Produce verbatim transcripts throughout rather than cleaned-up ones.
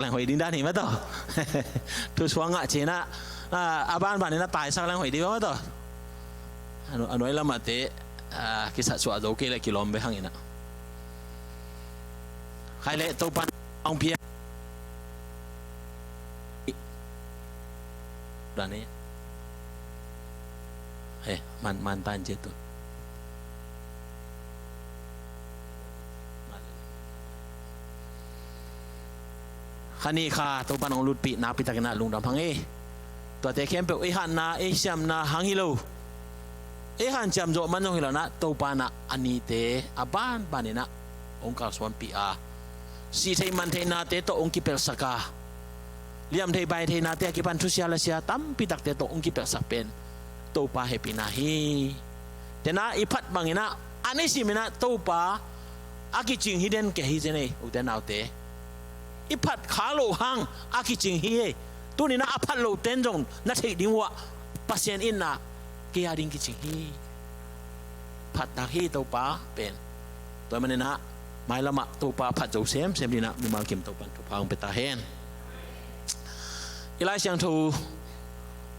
leng hoih ding dan hi mah tawh. Thusuang ngah cih inah, a, a banban inah taisak leng hoih ding mah tawh. A nuai lamah te, a, kisatsuah zo kei leh kilawm ve hang inah. Khai leh Topa'n hong pia. Dan hi. He, man, man tan cia tu. Kha nih kha Topa'n hong lutpih nakpi takin ah lungdam hang hi. Tuate khempeuh ei hatna, ei siamna hang hi lo. Ei hanciam zawh man zong hi lo inah Topa'n ah a nite a banban inah hong kalsuanpih a, sih theih man theihnate tawh hong kipelhsak a, liam theih bai theihnate a kipan thusia lasia tampi takte tawh hong kipelhsak pen Topa hehpihna hi. Tenah i phat bang inah a nisim inah Topa a kicing hi den kia hi zen ei, ute naute. I phat kha loh hang a kicing hi ei. Tuni inah a phat loh ten zong na theih ding uh ah Pasian itna kei a ding kicing hi. Phattak hi Topa pen. Tua ahih manin ah mailam ah Topa phat zo semsem ding inah mimal kim Topa'n thupha hong pia ta hen. I Lai Siangtho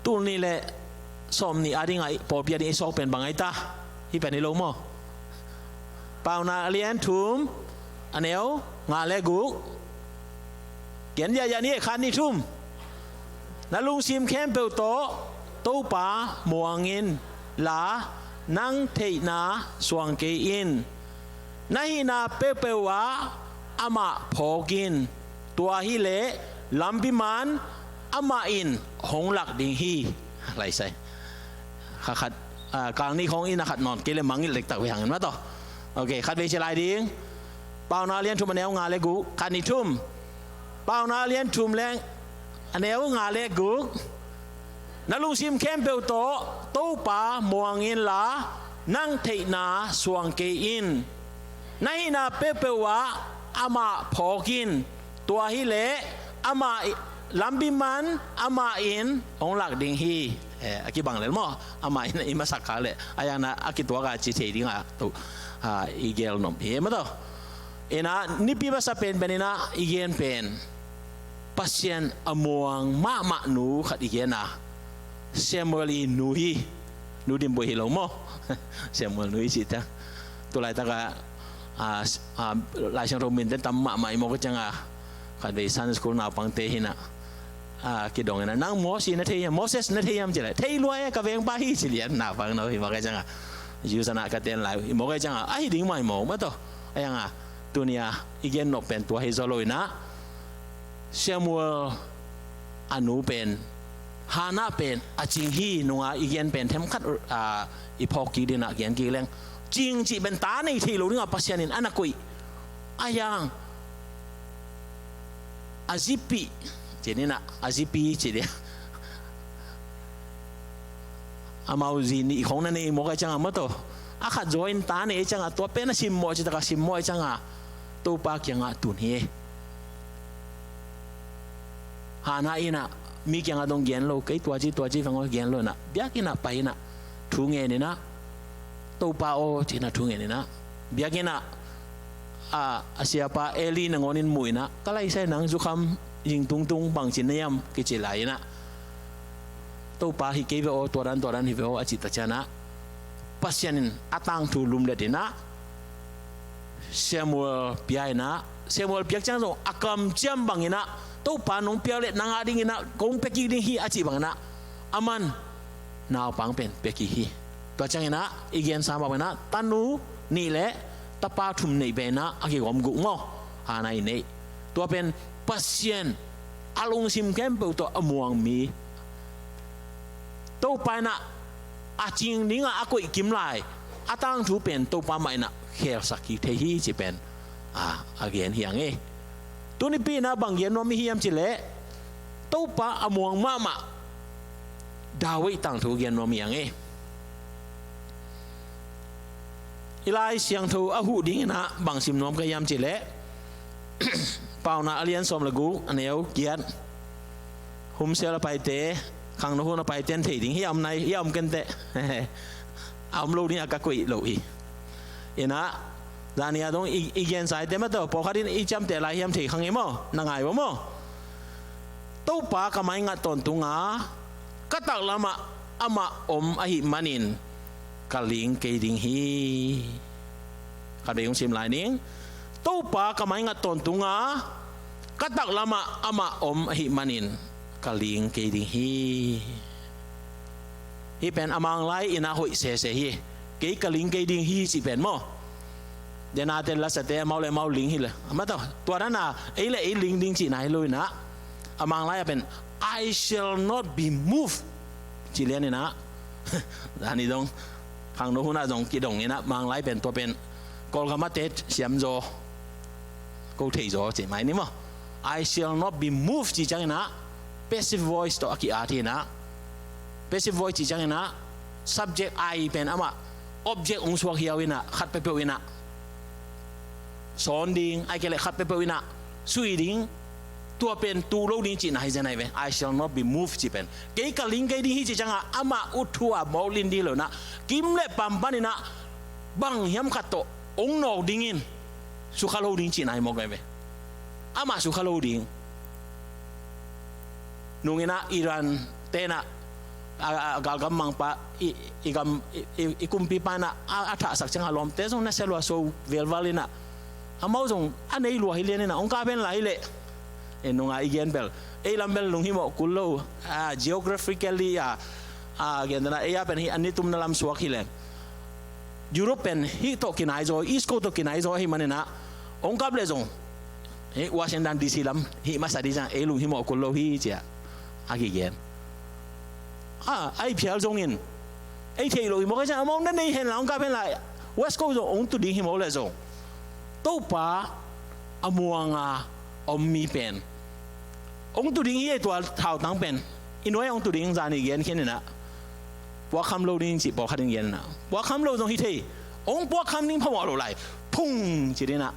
tul nih leh sawm nih a ding ah, pawlpi a ding i sawk pen bang ahi ta? Hih pen hi lo maw? Paunak a lian thum, a neu nga leh guk. Gen ziahziah ni, khat nih thum. Na lungsim khempeuh tawh Topa muang inla, nang theihna suang kei in. Na hihna peuhpeuh ah amah phawk in. Tua hileh lampi man amah in hong lak ding hi. Laisai. Kha khat, a, kal nih khawng in a khat nawn kei leh mangngilh dektak ve hang in mah tawh. Ok, khat vei ci lai ding. Paunak a lian thum, a neu nga leh guk, khat nih thum. Paunak a lian thum leh a neu nga leh guk. Na lungsim khempeuh tawh Topa muang inla, nang theihna suang kei in. Na hihna peuhpeuh ah amah phawk in. Tua hileh amah i-, lampi man amah in hong lak ding hi. Eh, a kibang lel maw? Amah in i masak khak leh a yang na a kituak a ci thei ding a, tu, a, i gel nop hi mah tawh. Inah nipi masa penpen inah i gen pen Pasian a muang mahmah nu khat i gen a, Samuel i nu hi. Nu Dim Boih hi lo maw? Samuel nu i cih ta. Tulaitak ah, a, a, Lai Siangtho min ten tam mahmah i mawk a ciang a, khat vei Sunday school naupangte hi inah, a, kidong inah, nang Moses na thei hiam, Moses na thei hiam ci leh, thei lua e, ka vengpa hi ci lian naupang no hi mawk a ciang a. Yusan ah ka ten lai hi mawk a ciang a, ahi ding mah hi mawk mah tawh. A yang a, tuni a i gen nop pen tua hi zaw lo inah Samuel a nu pen, Hannah pen a cing hi. Nung a i gen pen themkhat, a, i phawk kik ding inah gen kik leng, cing cih pen ta nei thei lo ding a Pasian in a na koih. A yang a zipih ci ni inah, a zipih ci ding. Amau zi nih khawng na nei mawk a ciang a mah tawh. A khat zaw in ta nei a ciang a, tua pen a simmawh, cih tak a simmawh a ciang a, Topa kiangah tun hi. Hannah inah mi kiangah dong gen lo, kei tua ci tua ci vang aw gen lo inah, biakinn ah pai inah thu ngen inah, Topa aw ci inah thu ngen inah, biakinn ah, a, a siapa Eli nangawn in mu inah, ka laisai nang zukham zing tungtung bangci na hiam kici lai inah, Topa hi kei ve aw, tua dan tua dan hi ve aw a cih tak ciang inah, Pasian in a tangthu lumlet inah Samuel pia inah, Samuel piak ciang zong a kamciam bang inah, Topa nong piak leh nang a ding inah kong pia kik ding hi a cih bang inah, aman naupang pen pia kik hi. Tua ciang inah i gensa mah bang inah tanu nih leh tapa thum neih pen inah a kigawm guk maw, Hannah i neih. Tua pen Pasian a lungsim khempeuh tawh a muang mi, Topa inah a cing ding a a koih kim lai, a tangthu pen Topa mah inah khelsak kik thei hi cih pen, a, a gen hi ang e. Tunipi inah bang gen nuam i hiam ci leh, Topa a muang mahmah David tangthu gen nuam i ang e. I Lai Siangtho a huh ding inah bang sim nuam ka hiam ci leh, Paunak a lian sawm leh guk, a neu giat. Home cell a paite, khangno hun a paite in thei ding hi, a om nai, hi a om kei inteh. A om lo ding a ka koih lo hi. Inah, zani a dong i, i gensa ite mah tawh, pawlkhat in i ciamteh lai hiam thei kha ngei maw, na ngai uh maw? Topa ka maingat tawntung a, ka taklamah amah om ahih manin ka ling kei ding hi. Khatvei hong sim lai ning. Topa ka maingat tawntung a, ka taklamah amah om ahih manin ka ling kei ding hi. Hih pen a Manglai in ah hoih sese hi. Kei ka ling kei ding hi cih pen maw, den a te lasate amau le amau ling hi le, amau tawh tua dan a ei le ei ling ding cihna hi lo in ah, a Manglai ah pen, "I shall not be moved," ci lian in ah. Zani zong khangno hun ah zong kidong in ah, Manglai pen tua pen Kawlgam ah te siam zaw, ko thei zaw ci mai ni maw. "I shall not be moved," ci ciang in ah, passive voice tawh a ki-at hi in ah. Passive voice ci ciang in ah, subject I pen amah object hong suak hiau in ah, khat peuhpeuh in ah sawn ding, ahih kei leh khat peuhpeuh in ah sui ding, tua pen tuh lo ding cihna hi zen ahi ve. "I shall not be moved," cih pen, kei ka ling kei ding hi cih ciang a, amah ut thu a mawk lin ding hi lo in ah, kim le pam pan in ah bang hiam khat tawh hong nawk ding in, sukha lo ding cihna hi mawk ahi ve. Amah sukha lo ding. Nung in ah Iran te in ah, a, a, galgam mangpa, i, i gam, i, i, i kumpipa in ah a, a thahsak ciang a lawmte zong nasia lua so velval in ah, amau zong a nei lua hi lian in ah, hong kap hen la hi leh. E, nung a i gen bel, ei lam bel lunghimawh kul lo, a, geographically a, a, gen dan a, ei a pen hih a nitumna lam suak hi leh. Europe pen hih tawh kinai zaw, East Coast tawh kinai zaw ahih man in ah, hong kap leh zong hih Washington D C lam hih masa ding ciang ei lunghimawh kul lo hi ci a, a kigen. A, a i phial zongin, ei theih loh hi mawk a ciang, amau na nei hen la, hong kap hen la, West Coast zong hong tu ding hi mawk leh zong, Topa a muang a om mi pen hong tu ding hi. Ei tua thautang pen i nuai hong tu ding, zani gen khin in ah, puakkham lo ding cih pawlkhat in gen in ah, puakkham lo zong hi thei. Hong puakkham ding phamawh lo lai, phung ci ding in ah,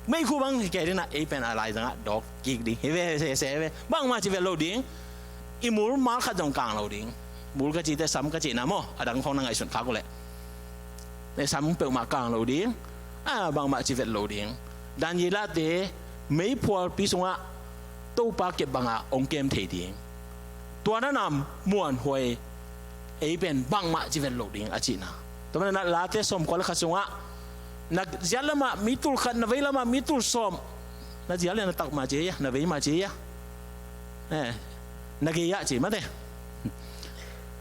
meikhu bang kei ding in ah, ei pen a laizang ah dawk kik ding hi ve, sese ve. Bangmah ci vet lo ding. I mul mal khat zong kang lo ding. Mul ka cihte sam ka cihna maw, a dang khawng na ngaihsun khak uh leh, ne, sam peuhmah kang lo ding. A, bangmah ci vet lo ding. Daniela te meiphualpi sungah Topa kep bangah hong kem thei ding. Tua na nam muanhuai, ei pen bangmah ci vet lo ding a cihna. Tua manin ah Late sawmkua le khat sungah, na ziat lamah mi tul khat, na vei lamah mi tul sawm. Na ziat le na tak mah ci a, na vei mah ci a. Eh, na gei ah ci mate.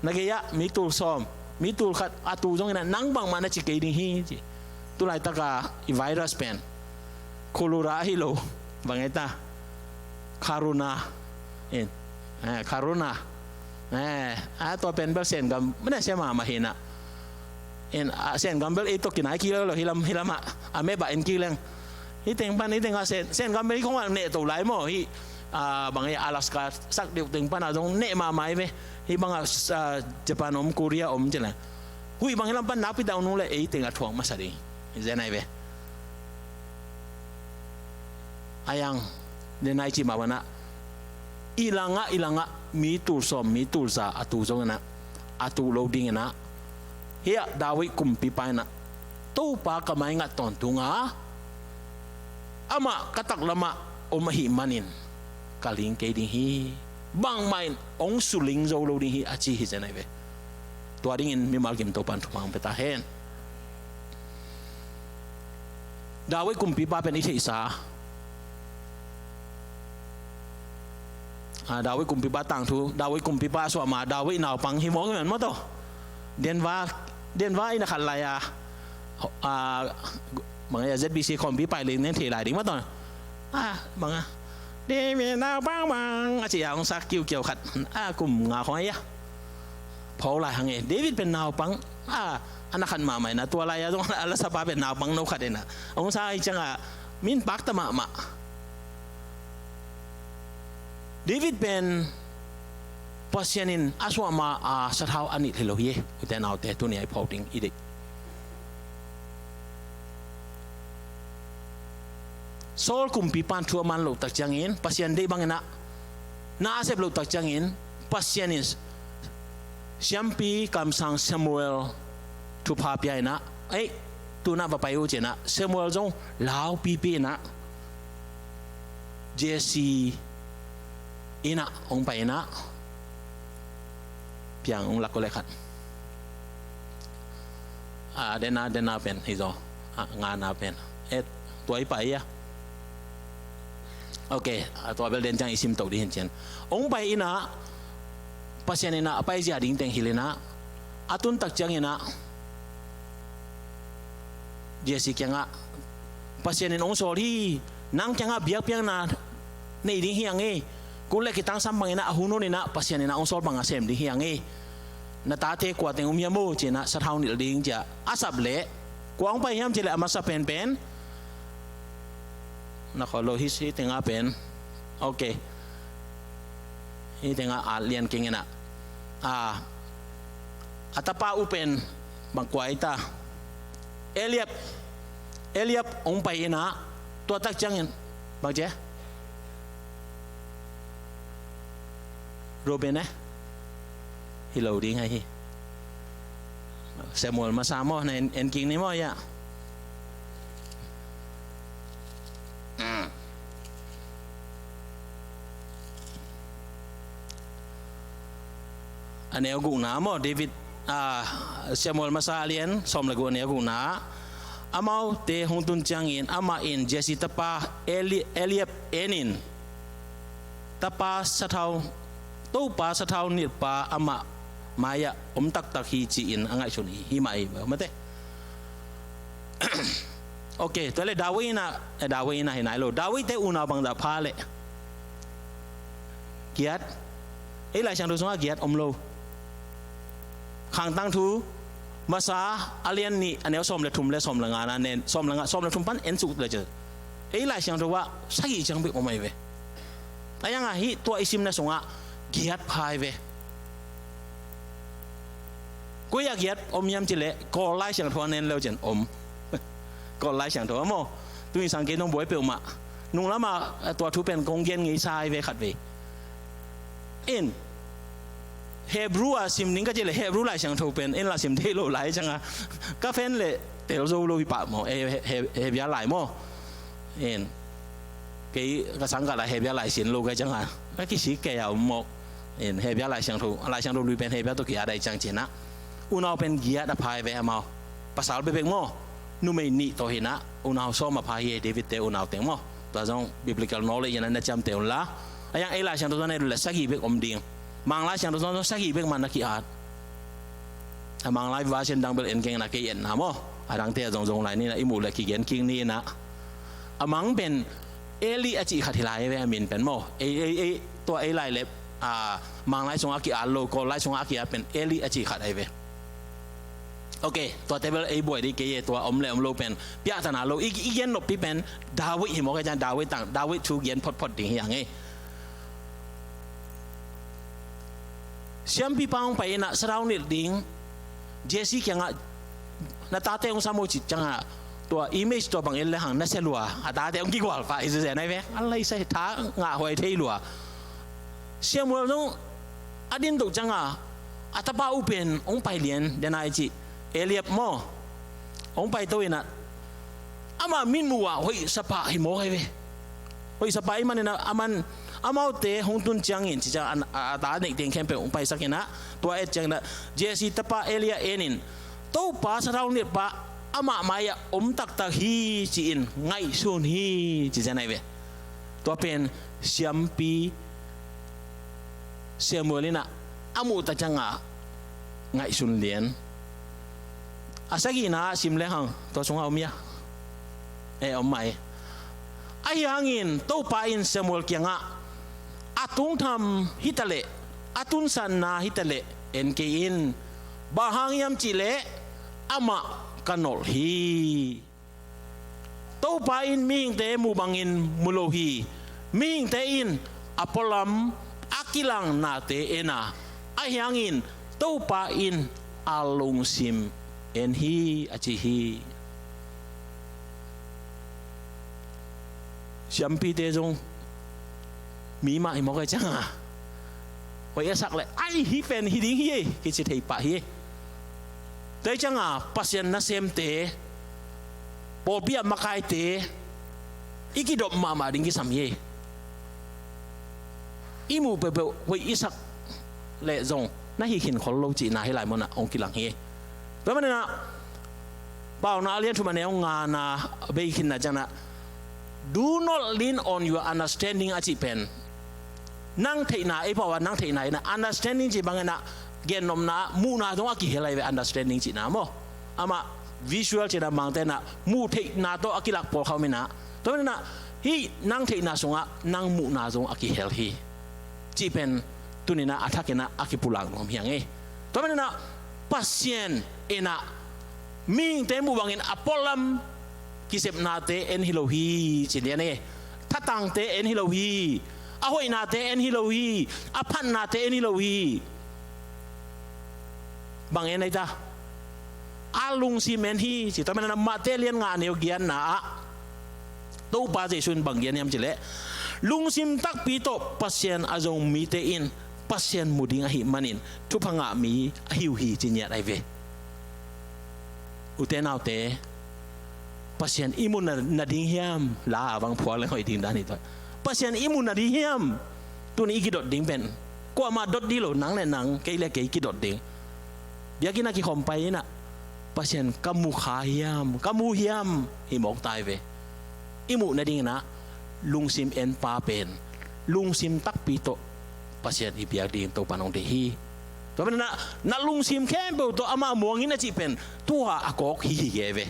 Na gei ah mi tul sawm, mi tul khat, a tu zongin ah nang bangmah na ci kei ding hi ci. Tu laitak a i virus pen, cholera ahi lo, bang e ta, corona, in, eh, corona, eh, a tua pen bel Sengam, mana siama mahina. In, a, Sengam bel ei tawh kinai kik lo, hih lam, hih lam ah, a map ah en kik leng. Hih teng pan, hih teng ah Sen, Sengam bel hih khong ah neh to lai maw, hih, a, bang e, Alaska sak deuh teng pan ah zong neh mahmah hi ve. Hih bang ah, a, Japan om, Korea om ci leng. Huih bang hih lam pan nakpi dak nung leh ei teng ah thuak masa ding. Hi zen ahi ve. A yang, den a i cih mah bang ah, i langah, i langah mi tul sawm, mi tul za a tu zongin ah, a tuh lo dingin ah, hiah David kumpipa in ah, Topa ka maingat tawntung a, amah ka taklamah om ahih manin ka ling kei ding hi. Bangmah in hong suling zo lo ding hi, a ci hi zen ahi ve. Tua dingin mimal gim Topan thupha hong pia ta hen. David kumpipa pen i theihsa, a, David kumpipa tangthu, David kumpipa a suah ma, David naupang hi mawk hi man maw taw. Denver, Denver inn a khat lai a, a, bang a Z B C khawmpi pai lei nen thei lai ding maw taw. A, bang a, David naupang bang a ci a hong sak kiukiau khat, a, kum nga khawng a ia. Phawk lai hang e, David pen naupang, a, a na khat mahmah ina, tua lai a zong a lasapa pen naupang no khat ina. Hong sa hi ciang a, min pakta mahmah. David pen Pasian in a suah ma a sathau a nih hi lo hi e, ute naute, tuni a i phawk ding i deih. Saul kumpipan thu a man loh tak ciangin, Pasian deih bangin ah na a sep loh tak ciangin, Pasian in siampi kamsang Samuel thupha pia in ah, ei, tu-in ah va pai uh ci in ah, Samuel zong laupipi in ah, Jesse Inn ah hong pai in ah, piang hong lak ko leh khat. A, dena, dena pen hi zaw. A, ngana pen. E, tua i pai a. Ok, a, tua bel den ciang i sim to dih hi in cian. Hong pai in ah, Pasian in ah a paizia ding teng hilh in ah, a tun tak ciangin ah Jesse kiangah, Pasian in hong sawl hi, nang kiangah biakpiakna nei ding hi hang e. Kul le kitangsam bangin ah, a hun hun in ah Pasian in ah hong sawl bangah sem ding hi hang e. Na tate kua teng om hiam maw ci-in ah sathau nilh ding ci-a a sap leh, kua hong pai hiam cih leh a masa penpen, na khawl lo hi, hih tengah pen. Ok. Hih tengah at lian keng in ah, a, a tapa uh pen bang kua hi ta? Eliab. Eliab hong pai in ah, tua tak ciangin bang ci a? Reuben e? Hi lo ding ahi hi. Samuel masa maw, na en, en kik ni maw, ya. A neu gukna maw, David, a, Samuel masa a lian sawm le guk, a neu gukna. Amaute hong tun ciangin amah in Jesse tapa Eli-, Eliab en in, tapa sathau, Topa sathau nilhpa amah mai-ah om taktak hi ci-in a ngaihsun hi, hi mah hi, mate. Ok, tua leh David in ah, eh, David in ah hi nai lo. David te unau bangzah pha leh? Giat. Ei Lai Siangtho sungah giat om lo. Khang Tangthu masa a lian nih, a neu sawm le thum le sawm le nga na nen, sawm le nga, sawm le thum pan en suk le ci. Ei Lai Siangtho ah sagih ciang bek om ahi ve. A yang ah hih tua i simna sungah giat pha ahi ve. Koi ah giat om hiam cih leh Kawl Lai Siangtho a nen leu cian om. Kawl Lai Siangtho ah maw. Tuni sang kei nong buai peuhmah. Nung lamah, eh, tua thu pen kong gen ngei sa ahi ve khat vei. In, Hebrew a sim ning ka cih leh Hebrew Lai Siangtho pen en la sim thei lo lai ciangah ka phen leh tel zo lo hi pah maw. Eh, He-, He-, Hebia lai maw. In, kei ka sang ka la Hebia lai sin lo ka ciangah ka kisik kei a om maw. In, Hebia Lai Siangtho, Lai Siangtho lui pen Hebia tawh ki-at ahi ciang ci-in ah, unau pen giat a pha ahi ve amau. Pasal bekbek maw. Numei nih tawh hi-in ah, unau sawm a pha hi e, David te unau teng maw. Tua zong biblical knowledge in ah na ciamteh un la. A yang ei Lai Siangtho zong na et uh leh sagih bek om ding. Mang Lai Siangtho zong sagih bek mah na ki-at. A Mang Lai version dang bel en keng in ah, kei etna maw. A dangte a zongzong lai ni in ah, i muh leh kigen kik ni in ah. A Mang pen Eli a cih khat hi lai ve, a min pen maw. Ei, ei, ei, tua ei lai leh, a, Mang Lai sungah a ki-at lo, Kawl Lai sungah a ki-at pen Eli a cih khat ahi ve. Ok, tua te bel ei buai dih kei e, tua om le om lo pen piahtana lo. I, i gen noppi pen David hi mawk e, ciang David tang, David thu gen photphot ding hi hang e. Siampipa hong pai in ah sathau nilh ding, Jesse kiangah na tate hong sam o cih ciangah, tua image tua bang en le hang na sia lua, a tate hong kigual pah hi zenzen ahi ve. A lai sa hi, tha ngah huai thei lua. Samuel zong a din toh ciangah a tapa uh pen hong pai lian, den a i cih Eliab maw. Hong pai to in ah, amah mitmuh ah hoih sapa hi mawk ahi ve. Hoih sapa ahih manin ah, aman, amaute hong tun ciangin, ci ciang a, a, a ta neih teng khempeuh hong paisak in ah, tua et ciangin ah, Jesse tapa Eli ah en in, Topa sathau nilhpa amah mai-ah om taktak hi ci-in ngaihsun hi, ci ciang ahi ve. Tua pen siampi Samuel in ah a muh tak ciangah ngaihsun lian. A sagihna ah sim le hang, tua sungah om hia? Eh, om mah e. Ahi hangin Topa in Samuel kiangah, a tungtham hi ta leh, a tunsanna hi ta leh en kei in. Bang hang hiam cih leh amah ka nolh hi. Topa in mihingte mu bangin mu lo hi. Mihingte in a pualam a kilangnate en a, ahi hangin Topa in a lungsim en hi, a ci hi. Siampite zong mi mah hi mawk e, ciang a hoih a sak leh, ai, hih pen hi ding hi e, kici thei pah hi e. Tua hi ciang a Pasian nasemte, pawlpi a makaite i kidop mahmah ding kisam hi e. i muh peuhpeuh hoih i sak leh zong na hi khin khol lo cihna hih lai munah hong kilang hi. Tua maninah Paunak a lian thum a neu ngana bei khinna cianah, "Do not lean on your understanding," a cih pen nang theihna, ei pau a nang theihna inah, understanding cih banginah gennopna ah muhna zong a kihel ahi ve, understanding cihna maw. Amah visual cihna, Mangte inah muh theihna tawh a kilak pawl kha om inah, tua maninah hih nang theihna sungah nang muhna zong a kihel hi cih pen tuninah a thakinah a kipulak nuam hi hang ei. Tua maninah Pasian inah mihingte muh bangin a pualam kisepnate en hi lo hi ci lian ei. Thatangte en hi lo hi. A hoihnate en hi lo hi. A phatnate en hi lo hi. Bang en ahi ta? A lungsim en hi ci. Tua maninah Mate lian nga a neu giatna ah Topa Jesu in bang gen hiam cih leh, lungsim takpi tawh Pasian a zong mite in Pasian mu ding ahih manin thupha ngah mi ahi uh hi ci ngiat ahi ve. Ute naute, Pasian i muh na, na ding hiam? La a bang phuak leng hoih ding dan hi tua. Pasian i muh na ding hiam? Tuni i kidot ding pen kuamah dot dih lo, nang le nang, kei le kei kidot ding. Biakinn a kikhawm pai inah Pasian ka mu kha hiam, ka mu hiam, hi mawk ta hi ve. I muh nadinginah lungsim en pa pen lungsim takpi tawh Pasian i biak dingin Topa in hong deih hi. Tua maninah na lungsim khempeuh tawh amah muang in a cih pen tua a kawk hi hi kei ve.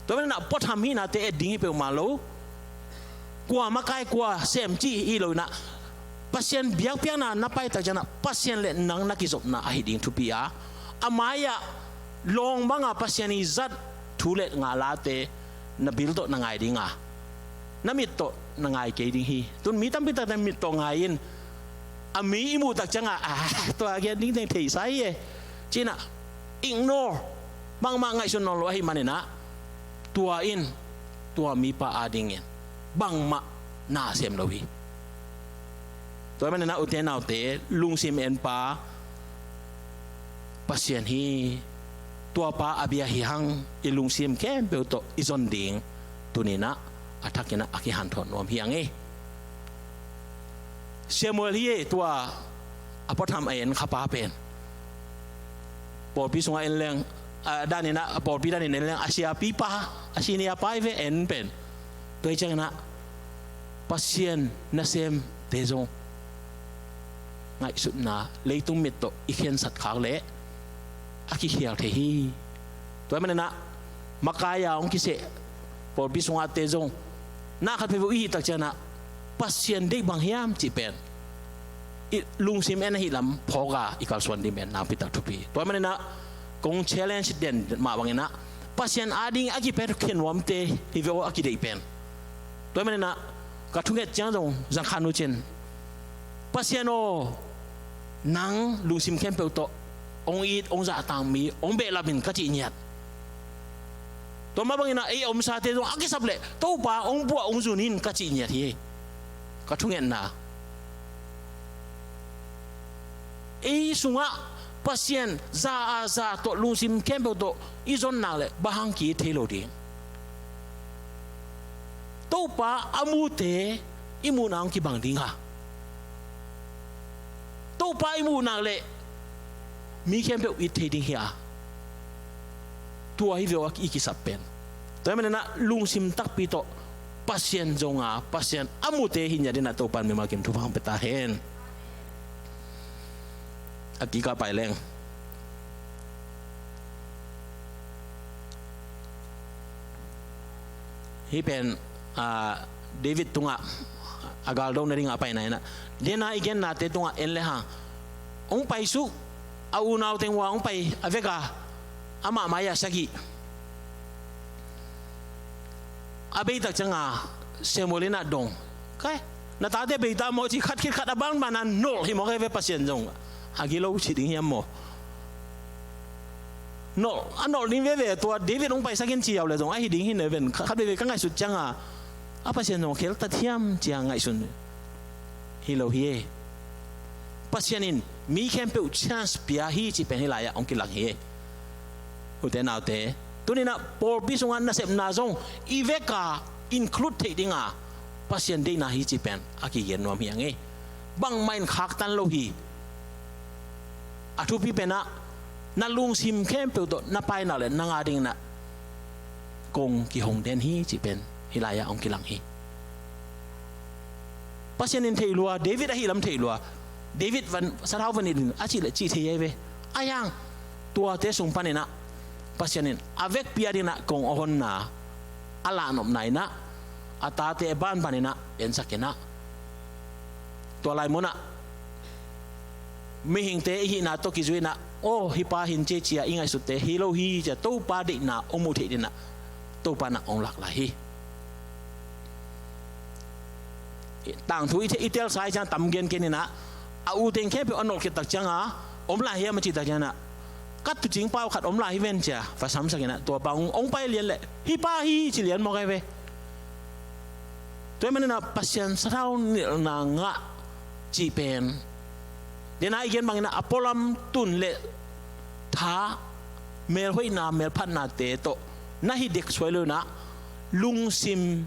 Tua maninah puatham hihnate et ding hi peuhmah lo. Kua makai, kua sem cih hi lo inah, Pasian biakpiakna na paitak cianah Pasian le nang na kizopna ahi ding thupi a, a mai-ah lawng banga Pasian i zat thu le ngalate na bil tawh na ngai dinga, na mit tawh na ngai kei ding hi. Tun mi tampi takte mit tawh ngai in, a mi i muhtak cianga, "Ah, tua gen ding teng theihsa hi e," cinah ignore, bangmah ngaihsun nawn lo ahih maninah tua in tua mipa adingin bangmah na sem lo hi. Tua maninah ute naute, lungsim en pa Pasian hi. Tuapa a bia hi hang, i lungsim khempeuh tawh i zon ding tuninah a thakinah a kihanthawn nuam hi hang ei. Samuel hi ei, tua a puatham a en khapa pen. Pawlpi sungah en leng, a daninah, a pawlpi danin en leng, a siapipa, a seniorpa hi ve en pen. Tua hi cianginah Pasian nasemte zong ngaihsutna leitung mit tawh i khensat khak leh a kikhial thei hi. Tua hi maninah makai-a hong kiseh pawlpi sungahte zong na khat peuhpeuh i hihtak cianah Pasian deih bang hiam cih pen i lungsim en ahi lam phawka i kalsuan ding pen nakpitak thupi. Tua hi maninah kong challenge den mah banginah Pasian ading a kipia khenuamte hi ve aw, a kideih pen. Tua hi maninah ka thunget ciang zong zangkhan uh cin, Pasian aw, nang lungsim khempeuh tawh hong it, hong zahtak mi hong behlap in ka cih ngiat. Tua mah banginah ei a omsate zong a kisap leh Topa hong puah hong zun in ka cih ngiat hi. Ka thungetna, ei sungah Pasian za a za tawh lungsim khempeuh tawh i zon nak leh bang hang ki-it thei lo ding? Topa a mute i muhna hong kibang ding a, Topa i muh nak leh mi khempeuh it thei ding hi a, tua hi ve aw i kisap pen. Tua hi maninah lungsim takpi tawh Pasian zonga Pasian a mute hi ngiat dinah Topa in mimal kim thupha hong pia ta hen. A kikah pai leng, hih pen, ah, David tungah a galdo nadingah a paina inah, dena i gennate tungah en le hang, hong paisuk, a unau teng uh a hong pai a veka, amah mai-ah sagih. A beitak cianga Samuel inah dong, "Kai, na tate beita maw?" ci khat khit khat a bangbana nolh hi mawk e ve. Pasian zong a gilo ci ding hiam maw? Nolh, a nolh ding veve. Tua David hong paisak in ci au le zong ahi ding hi ne ven. Khat veve ka ngaihsut cianga a Pasian zong kheltat hiam cia ngaihsun hi lo hi e. Pasian in mi khempeuh chance pia hi cih pen hih lai-ah hong kilang hi e. Ute naute, tuninah pawlpi sungah nasepna zong i veka include theih dinga Pasian deihna hi cih pen a kigen nuam hi ang e. bangmah in khaktan lo hi. A thupi pen ah na lungsim khempeuh tawh na painak le nang a dingin ah kong kihong den hi cih pen hih lai-ah hong kilang hi. Pasian in theih lua, David ahih lam theih lua. David van, sathau van it in a cih le cih thei ahi ve. Ahi hang tuate sung panin ah Pasian in a vekpi a dingin ah kong a honna a lahnopna in ah a tate banban in ah ensak in ah, tua lai munah mihingte i hihna tawh kizui in ah, aw, hih pa hi in ci-a i ngaihsutte hi lo hi ci-a Topa deihna hong muh theih dingin ah Topa in ah hong lak lai hi. Tangthu i te-, i telsa hi ciang tam gen ken in ah, a u teng khempeuh a nolh khit tak ciang a om lai hiam a cih tak ciang in ah, ka tuucing pau khat om lai hi ven ci-a va samsak in ah, tua pa hong, hong pai lian leh hih pa hi ci lian mawk ahi ve. Tua ahih manin ah Pasian sathau nilhna ngah cih pen, den a i gen bangin ah a pualam tun le tha, melhoihna, melphatnate tawh na hi dek suai lo in ah, lungsim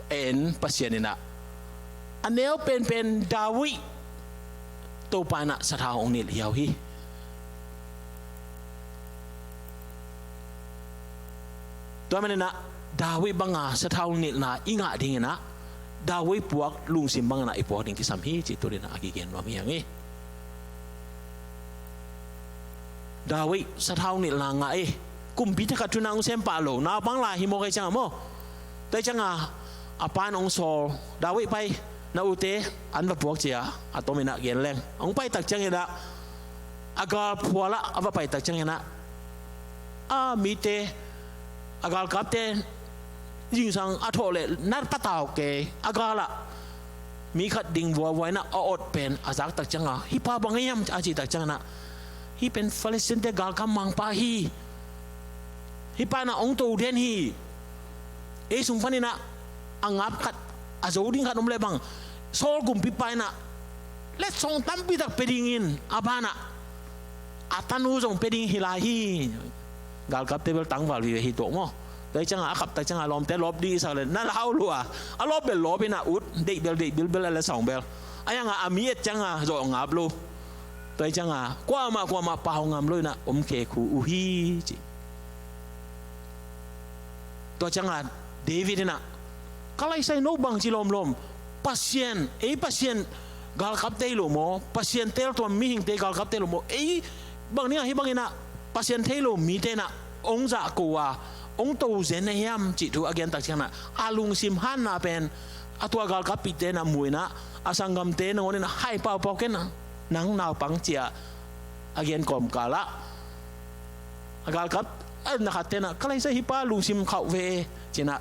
en Pasian in ah a neu penpen David Topa in ah sathau hong nilh hi au hi. Tua manin ah David banga sathau nilhna i ngah dingin ah David puak lungsim bangin ah i puak ding kisam hi cih tu-in ah a kigen nuam hi hang hi. David sathau nilhna ngah hi. Kumpite khat thu-in ah hong sem pah lo, naupang lai hi mawk ahih ciang a maw. Tua ahih ciang a a pa in hong sawl, David pai, na ute an va puak ci-a a tomin ah gen leng. Hong pai tak ciangin ah a galphual ah a va pai tak ciangin ah a mite, a galkapte zingsang a thawh leh na patau kei, a gal ah mi khat ding vuavua in ah a awt pen a zak tak ciang a, hih pa bang hiam a cih tak ciangin ah, hih pen Philistine-te galkap mangpa hi. Hih pa in ah hong to den hi. Ei sung panin ah a ngap khat, a zo ding khat om leh bang, Saul kumpipa in ah letsong tampi tak pia dingin a ban ah a tanu zong pia ding hi lai hi. Galkapte bel tangval vive hi tuak maw. Tua ahih ciang a a kap tak ciang a lawmte lawp ding i sak leh na lau lua. A lawp bel lawp in ah ut, deih bel deih bilbil a letsong bel. Ahi hang a a mi et ciang a zawh ngap lo. Tua ahih ciang a kuamah kuamah pau ngam lo in ah om khekhu uh hi ci. Tua ciang a David in ah, ka laisai, no bangci lawmlawm, Pasian, ei Pasian galkapte hi lo maw, Pasian teeltuam mihingte galkapte hi lo maw, ei bang ding a hih bangin ah Pasian thei lo mite in ah hong zahko a hong to zen na hiam cih thu a gen tak ciang in ah a lungsim hanna pen a tua galkappihte in ah mu in ah, a sanggamte nangawn in ah hai paupau ken, nang naupang ci-a a gen kawmkal ah a galkap a na khatte in ah, ka laisai, hih pa lungsim khauh ve ci-in ah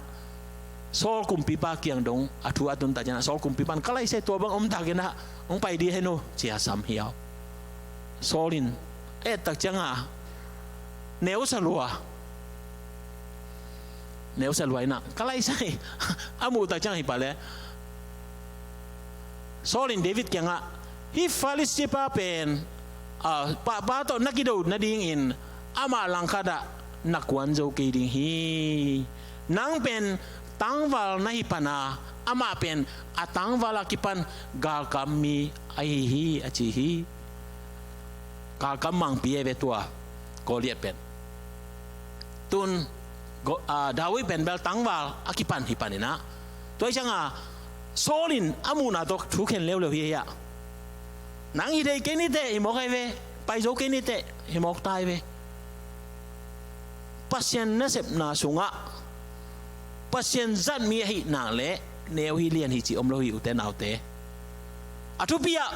Saul kumpipa kiang dong a thu a tun tak ciang in ah Saul kumpipa in, ka laisai, tua bang om tak in ah hong pai dih hen uh ci-a sam hi au. Saul in a et tak ciang a neusa lua, neusa lua in ah, ka laisai, a muh tak ciang a hih pa leh Saul in David kiangah, hih Philistipa pen, a, pahpa tawh na kido nadingin amah langkhat ah na kuan zo kei ding hi. Nang pen tangval na hi pan a, amah pen a tangval a kipan galkap mi ahi hi, a ci hi. Galkap mangpi ahi ve tua Goliath pen. Tun Go-, a, David pen bel tangval a kipan hi pan in ah, tua ahih ciang a Saul in a muhna tawh thukhen leuleu hi a. Nang hi thei kei ni teh, hi mawk ahi ve. Pai zo kei ni teh, hi mawk ta hi ve. Pasian nasepna sungah Pasian zat mi ahih nak leh neu hi lian hi cih om lo hi, ute naute. A thupi ah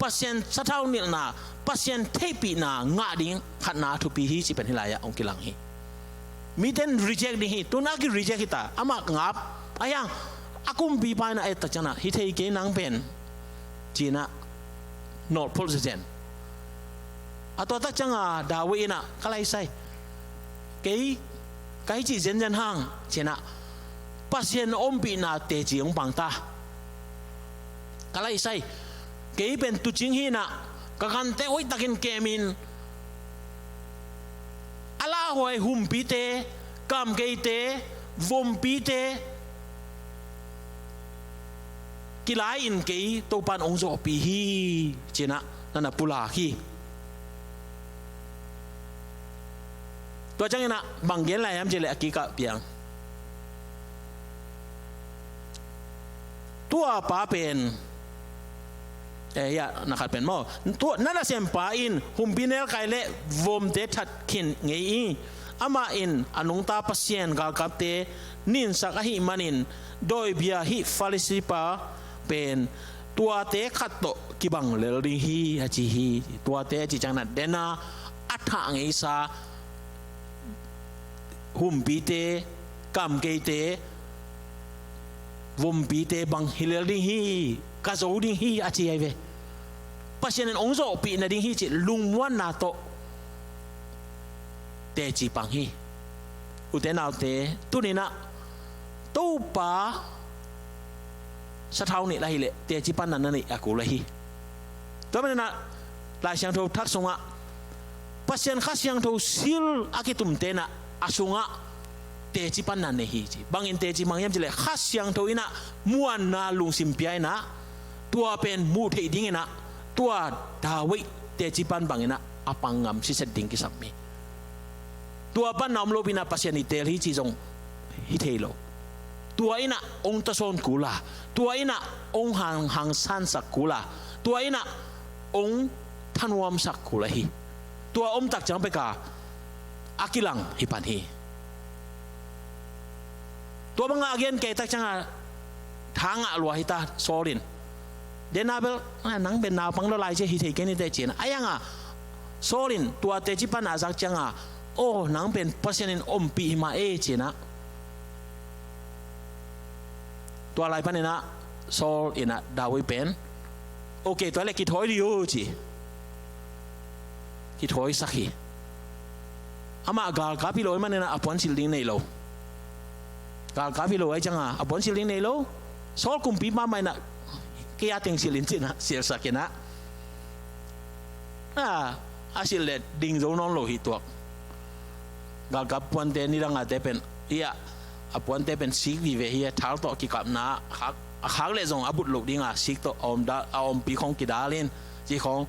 Pasian sathau nilhna, Pasian theihpihna ngah ding khatna a thupi hi cih pen hih lai-ah hong kilang hi. Mite in reject ding hi, tun a ki reject hi ta, amah ngap. Ahi hang a kumpipa in a et tak ciang a, hi thei kei nang pen, ci-in a nolh phulh zenzen. A tua tak ciang a David in a, ka laisai, kei ka hi cih zenzen hang, ci-in a, Pasian ompihna teci hong pang ta. Ka laisai, kei pen tuucing hi-in a, ka gante hoihtakin kemin, a lauhuai humpite, kamkeite, vompite, kilai-in kei Topan hong zawhpih hi, ci-in ah na na pulak hi. Tua ciangin ah bang gen lai hiam cih leh a kikah piang, tua pa pen, eh, ya, na khat pen maw, tua na nasempa in humpi nelkai leh vomte that khin ngei hi. Amah in a nungta Pasian galkapte ninsak ahih manin dawibia hih Farisi pa pen tuate khat tawh kibang lel ding hi, a ci hi. Tuate a cih ciangin ah dena a thah ngeisa humpite, kamkeite, vompite bang hi lel ding hi, ka zo ding hi, a ci ahi ve. Pasian in hong zawhpih nading hi cih lungmuanna tawh teci pang hi. Ute naute, tuni-in ah Topa sathau nih la hi leh teci panna na neih a kul ahi. Tua manin ah Lai Siangtho Thak sungah Pasian Kha Siangtho Sil a kitumte in ah a sungah teci panna nei hi ci. Bangin teci mang hiam cih leh Kha Siangtho in ah muanna lungsim pia in ah, tua pen muh theih dingin ah, tua David teci pan bangin ah a pang ngam siset ding kisam hi. Tua panna om lopi-in ah Pasian i teel hi cih zong hi thei lo. Tua in ah hong tawsawn kul a, tua in ah hong hang, hangsansak kul a, tua in ah hong thanuamsak kul ahi. Tua om tak ciang pek a a kilang hi pan hi. Tua banga a gen kei tak cianga tha ngah lua hi ta Saul in. Dena bel, "Ah, nang pen naupang lo lai cia hi thei kei ni teh," ci-in a, a yanga Saul in tua teci pan a zak cianga, "Oh, nang pen Pasian in ompih hi mah e," ci-in a. Tua lai panin a Saul in a David pen, "Ok, tua leh kithawi dih uh," ci. Kithawisak hi. Amah galkap hi lo ahih manin a puansilh ding nei lo. Galkap hi lo ahih cianga a puansilh ding nei lo. Saul kumpipa mah in a, "Kei a teng silh in," ci-in a silhsak in a, a, a silh leh ding zo nawn lo hi tuak. Galkap puante nidang a te pen, hi a, a puante pen sik vive hi a, thal tawh kikapna a khak, a khak leh zong a but loh dinga sik tawh a om da, a ompi khong kidal in, ci khong,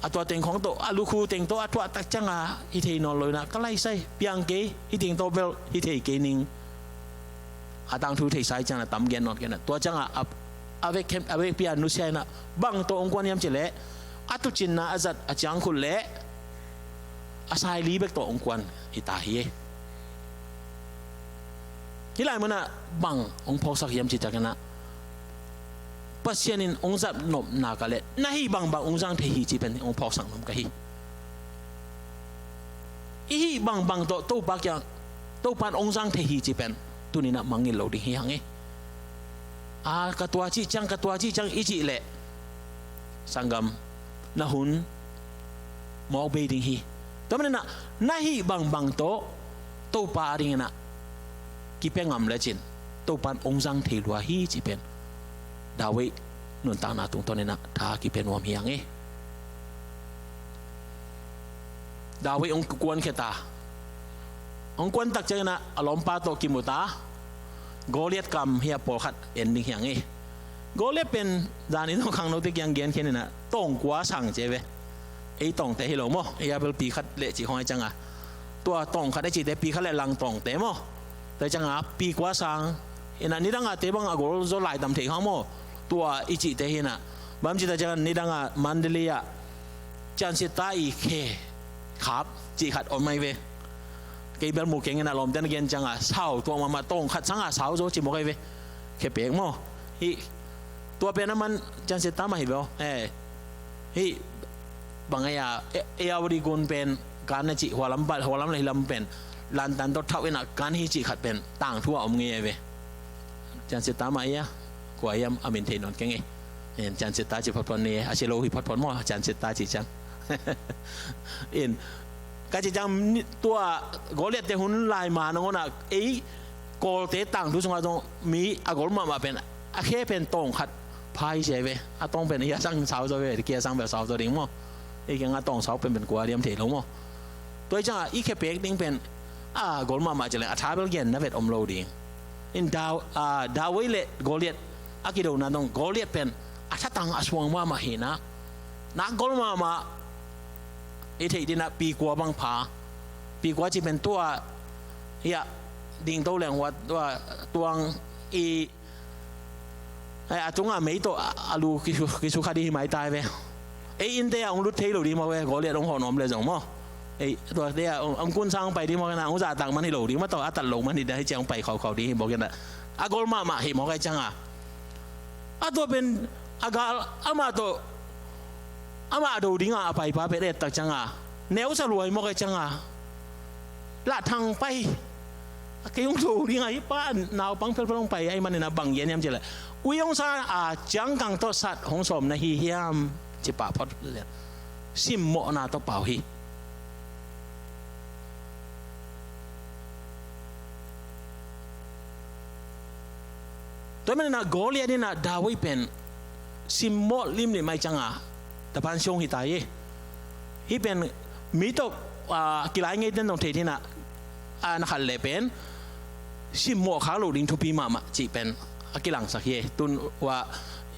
a tua teng khong tawh, a lukhu teng tawh a tuah tak cianga hi thei nawn lo in a, ka laisai piang kei, hi teng tawh bel hi thei kei ning. A tangthu theisa hi ciangin a tam gen nawn kei in a. Tua cianga a, a vekpi a nusia in a, bang tawh hong kuan hiam cih leh, a tuucinna a zat a ciangkhut leh a saili bek tawh hong kuan hi ta hi. Hih lai munah bang hong phawksak hiam cih tak in a, Pasian in hong zat nopna ka leh na hih bangbang hong zang thei hi cih pen hong phawksak nuam ka hi. I hih bangbang tawh Topa kiang, Topa in hong zang thei hi cih pen tuni-in a mangngilh lo ding hi hang e. A, ka tua cih ciang, ka tua cih ciang i cih leh, sanggam, na hun mawk bei ding hi. Tua manin a, na hih bangbang tawh Topa a dingin a kipia ngam lecin Topa in hong zang thei lua hi cih pen David nuntakna tungtawnin a tha kipia nuam hi hang e. David hong kuankhia ta. Hong kuan tak ciangin a, a lawmpa tawh kimu ta. Goliath kam hi a pawlkhat en ding hi hang e. Goliath pen zanin hong khangnote kiang gen khin in a, tawng kua sang ci ve. Ei tawngte hi lo maw, ei a bel pi khat leh cih khong ahih cianga, tua tawng khat a cihte pi khat leh lang tawngte maw. Tua ahih cianga pi kua sang in a, nidang a te bang a gol zaw lai tam thei khang maw. Tua i cihte hi in a, bang ci ta cianga nidang a Mandalay ah Ciansitta i khe khap cih khat om ahi ve. Kei bel mu keng in a, lawmte'n a gen cianga sau tuak mahmah, tawng khat sanga sau zaw ci mawk ahi ve. Khe pek maw. Hih tua pen a man Ciansitta mah hi ve aw. Eh, hih bang ahi a, e, Ayeyarwady gun pen kan a cih, hua lam, hua lam leh hih lam pen lantan tawh thauh in a kan hi cih khat pen tangthu a om ngei ahi ve. Ciansitta mah hi a, kua hiam a min thei nawn keng e. In Ciansitta ci photphot ni e, a si lo hi photphot maw, Ciansitta ci ciang. In ka ci ciang, tua Goliath te hun lai ma nangawn a ei Kawlte tangthu sungah zong mi a gol mahmah pen a khe pen tawng khat pha hi ci ahi ve. A tawng pen hi a sang sau zaw ve, kia sang bel sau zaw ding maw. Ei kiangah tawng sau pen pen kua diam thei lo maw. Tua ahih ciangah i khe pek ding pen a gol mahmah ci leng a tha bel genna vet om lo ding. In Daw, a, David leh Goliath a kidona dong Goliath pen a thatang a suang mahmah hi na. Nak gol mahmah. I theih dinah pikua bang pha. Pikua ci pen tua hiah dingto leng hua tua tuang i a tungah mei tawh a lu kisu kha dih hi mai tai ve. Ei innte a hong lut thei lo dih maw ve, Goliath hong hawh nuam le zong maw. Ei tuate a hong kunsang hong pai dih maw kena hong zahtak man hi lo dih maw, tawh a tat lo man hi dah hi ciang hong pai khaukhau dih hi maw kena. A gol mahmah hi maw kai cianga a tua pen a gal amah tawh amah a do dinga a paipa pen ettak cianga neusa luai maw kai cianga lahthang pai. A kei hong do dinga hi pa naupang phelphel hong pai ahi manin a bang gen hiam cileh ui hong sa a ciangkang tawh sat hong sawm na hi hiam ci pah phot lian. Simmawhna tawh pau hi. Tua maninah Goliath inah David pen simmawh limlim ai cianga tapan siong hi ta hi. Hih pen mi tawh kilai ngeiten dong thei dinah a na khat leh pen simmawh khak loh ding thupi mahmah cih pen a kilangsak hi. Tun uh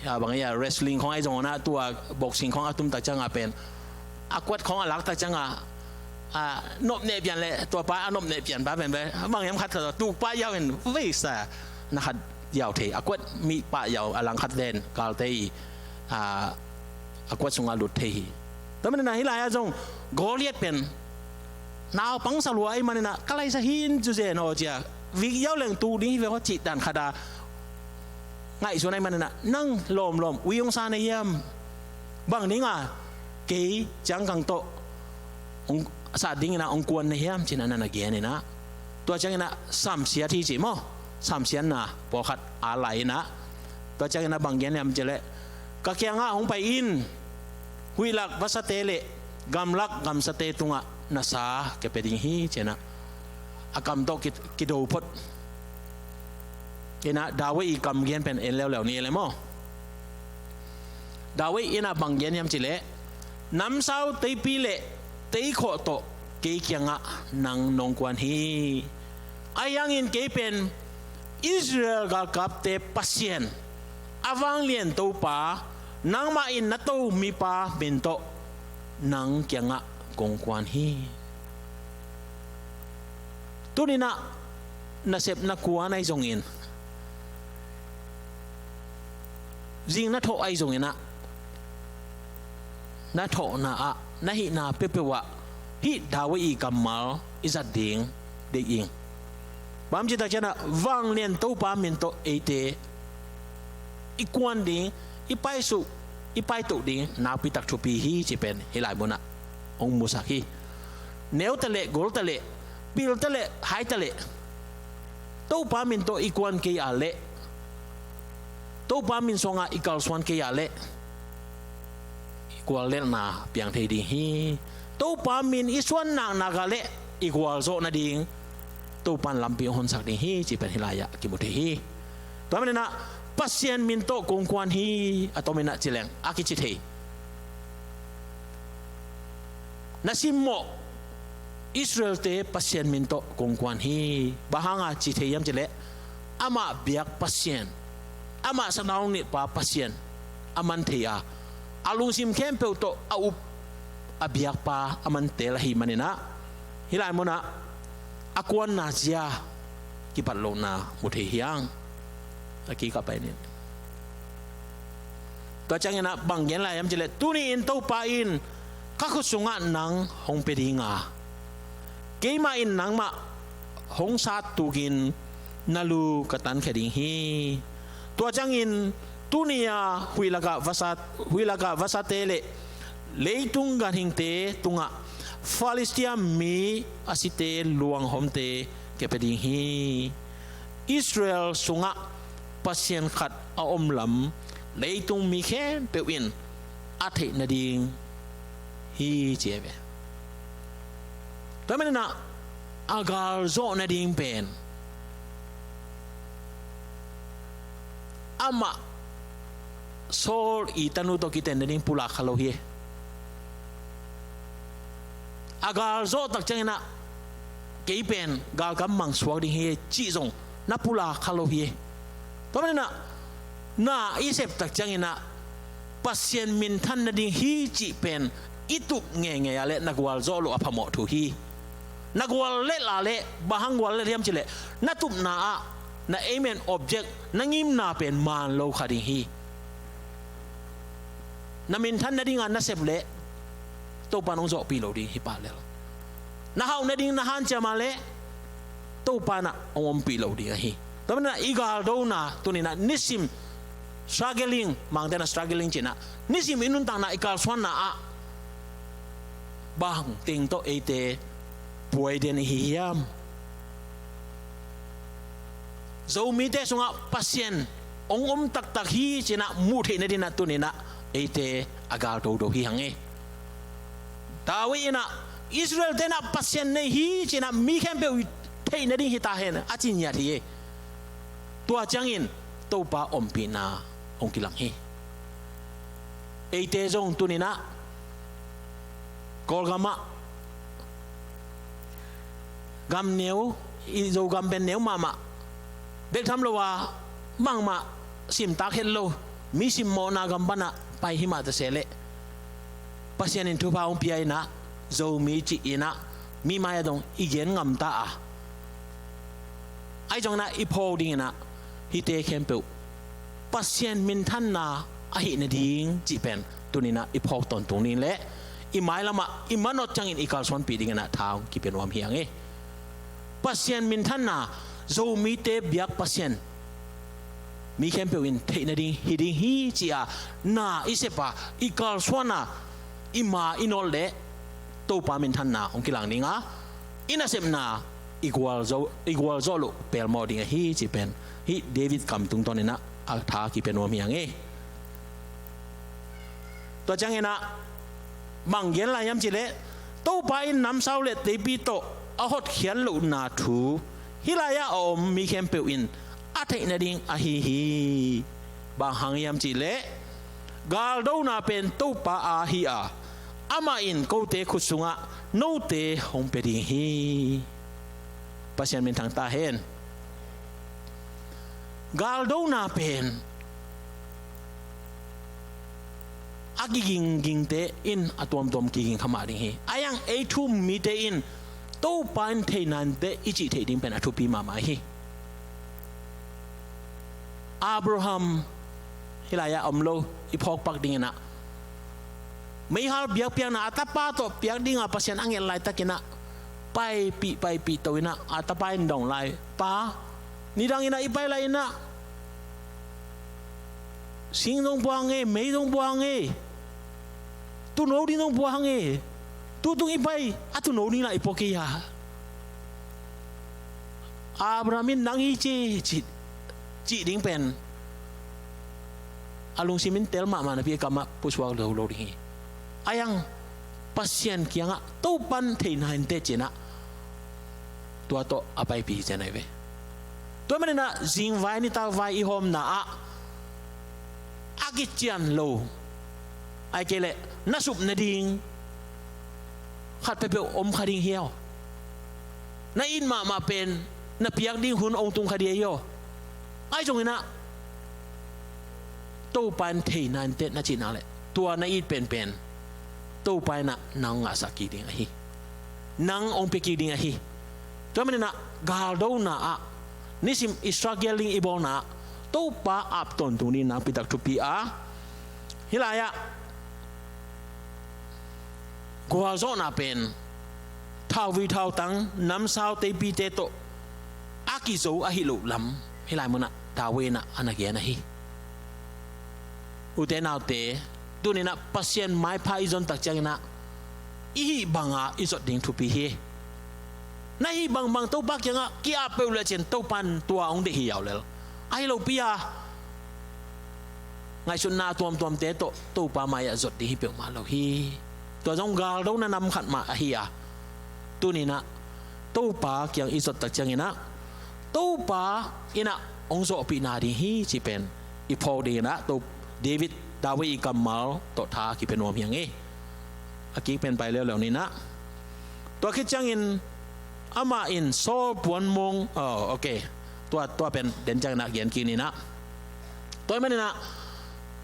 ah bang ia wrestling khong ai zong unah tua boxing khong a tumtak cianga pen a kuat khong a laktak cianga a nopneh pian le tuapa a nopneh pian pa pen bang hiam khat khat tukpa yau in veisa na khat yau thei a kuat mihpa yau a langkhat len kalte i a kuat sungah lut thei hi. Tua maninah hih lai-ah zong Goliath pen naupang sa lua ahi maninah ka laisa hin cu zen aw cia vik yau leng tuk ding hi ve aw cih dan khata ngaihsun ahi maninah nang lawmlawm ui hong sa na hiam? Bang dinga kei ciangkang tawh hong sat dinginah hong kuan na hiam cinah na na geninah tua cianginah samsiat hi cih maw? Samsiatna pawlkhat a lai inah tua cianginah bang gen hiam cileh ka kiangah hong pai in huihlak vasate le gamlak gamsate tungah na sa ka pia ding hi cinah a kam tawh kido phot. Inah David i kam gen pen en leuleu ni le maw? David inah bang gen hiam cileh namsau teipi le teikhawh tawh kei kiangah nang nong kuan hi. Ahi hangin kei pen Israel galkapte Pasian a vanglian Topa nangmah in na to mipa min tawh nang kiangah kong kuan hi. Tuninah nasep na kuan ahi zongin zing na thawh ahi zonginah na thawhna ah na hihna peuhpeuh ah hih David i kammal i zat ding deih ing. Bamci tak cianah vanglian Topa min tawh eite i kuan ding i paisuh i paitoh ding nakpitak thupi hi ci pen hih lai munah hong musak hi. Neuta leh golta leh pilta leh haita leh Topa min tawh i kuan kei a leh Topa min suangah i kalsuan kei a leh i guallelhna piang thei ding hi. Topa min i suan naknak a leh i gualzawh nading Topa in lampi hong honsak ding hi ci pen hih lai-ah kimu thei hi. Tua maninah Pasian min tawh kong kuan hi a tominah cileng a kici thei. Na simmawh Israelte Pasian min tawh kong kuan hi. Bang hanga ci thei hiam cileh amah biak Pasian amah sanaunitpa Pasian a man thei a a lungsim khempeuh tawh a up a biakpa a man tel ahi maninah hih lai munah a kuanna zia kipat lohna mu thei hiang. A kikap ahi nin tua cianginah bang gen lai hiam cileh tuni in Topa in ka khut sungah nang hong pia dinga keimah in nangmah hong sat tukin na lu ka tankhia ding hi. Tua ciangin tuni-a huihlakah vasa huihlakah vasate le leitung ganhingte tungah Filistia mi a site luanghomte ka pia ding hi. Israel sungah Pasian khat a om lam leitung mi khempeuh in a theih nading hi ci hi ve. Tua maninah a galzawh nading pen amah Saul i tanu tawh kiten nading pulak kha lo hi. A galzawh tak cianginah kei pen galkam mang suak ding hi cih zong na pulak kha lo hi. Tua maninah Na i sep tak ciangin ah Pasian minthan nading hi cih pen i tup ngeingei ah leh na gualzawh loh a phamawh thu hi. Na gual lel ah leh bang hang gual lel hiam cih leh na tupna ah na aim and object, na ngimna pen maan lo kha ding hi. Na minthan nading a na sep leh Topa in hong zawhpih lo ding hi pah lel. Na hauh nading na hanciam ah leh Topa in ah hong ompih lo ding ahi. Tua manin ah i galdona tuni-in ah nisim struggling, Mangte'n ah struggling ci-in ah, nisim i nuntakna, i kalsuanna ah bang teng tawh eite buai den i hi hiam? Zomite sungah Pasian hong om taktak hi ci-in ah muh theih nadingin ah tuni-in ah eite a gal dodo hi hang e. David in ah Israel-te in ah Pasian nei hi ci-in ah mi khempeuh i theih nading hi ta hen a ci ngiat hi e. Tua ciangin Topa ompihna hong kilang hi. Eite zong tuni-in ah Kawlgam ah gam neu, i Zogam pen neu mahmah, bek tham lo a bangmah simtak het lo, mi simmawhna gam pan ah pai hi mah ta se leh Pasian in thupha hong pia in ah Zomi ci-in ah mi mai-ah dong i gen ngam ta a, ahi zongin ah i phawk dingin ah hihte khempeuh Pasian minthanna ahih nading cih pen tuni-in ah i phawk tawntung ding leh i mailam ah i manawh ciangin i kalsuanpih dingin ah tha hong kipia nuam hi hang e. Pasian minthanna, Zomite biak Pasian mi khempeuh in theih nading hi ding hi ci-a na i sep a, i kalsuan a, i ma i nawlh leh Topa minthanna hong kilang ding a, i nasepna i gualzawh, i gualzawh loh pelmawh ding ahi cih pen hih David kam tungtawnin ah a tha kipia nuam hi hang e. Tua ciangin ah bang gen lai hiam cih leh Topa in namsau leh teipi tawh a hotkhiat lohna thu hih lai-ah a om mi khempeuh in a theih nading ahi hi. Bang hang hiam cih leh galdona pen Topa aa hi a, amah in kote khut sungah note hong pia ding hi. Pasian minthang ta hen. Galdona pen a kiginggingte in a tuamtuam kiging kha mah ding hi. A iang ei thu um mite in Topa in thei nai inteh i cih theih ding pen a thupi mahmah hi. Abraham hih lai-ah om lo, i phawk pak dingin ah meihal biakpiakna a tapa tawh piak dinga Pasian a nget laitakin ah paipih paipih to in ah a tapa in dong lai, Pa, nidangin ah i pai lai in ah sing zong pua hang e, mei zong pua hang e, tuuno ding zong pua hang e, tutung i pai a tuuno ding lah i pua kei a, Abraham in nang hi ci, cih, cih ding pen a lungsim in tel mahmah napi a kamah pusuak lo lo ding hi. A iang Pasian kiangah Topa in thei nai inteh ci-in ah tua tawh a paipih hi cian ahi ve. Tua manin ah zingvai nitak vai i hawmna ah a kician lo, ahih kei leh na sup nading khat peuhpeuh om kha ding hi aw. Na it mahmah pen na piak ding hun hong tung kha ding hi aw. Ahi zongin ah Topa in thei nai inteh na cih nak leh tua na it penpen Topa in ah nang ngahsak kik ding ahi. Nang hong pia kik ding ahi. Tua manin ah galdona ah nisim i struggle ding i bawlna ah Topa ap tawntung ding nakpi tak thupi a, hih lai-ah gualzawhna pen thauvui thautang, namsau teipite tawh a kizo ahi loh lam hih lai munah David in ah a na gen ahi. Ute naute, tuni-in ah Pasian maipha i zon tak ciangin ah i hih banga i zot ding thupi hi. Na hih bangbang Topa kiangah ki-ap peuh leh cin Topa in tua hong deih hi yaulel. Ahi lopi a ngaihsutna tuamtuamte tawh Topa mai-ah zot ding hi peuhmah lo hi. Tua zong galdona nam khat mah ahi a, tuni-in ah Topa kiang i zot tak ciangin ah Topa in ah hong zawhpih nading hi cih pen i phawk dingin ah To David, David i kammal tawh tha kipia nuam hi hang e. A kik pen pai leuleu ni in ah, tua khit ciangin amah in Saul puanmong, oh, ok, tua, tua pen den ciangin ah gen kik ni in ah, Tua ahih maninah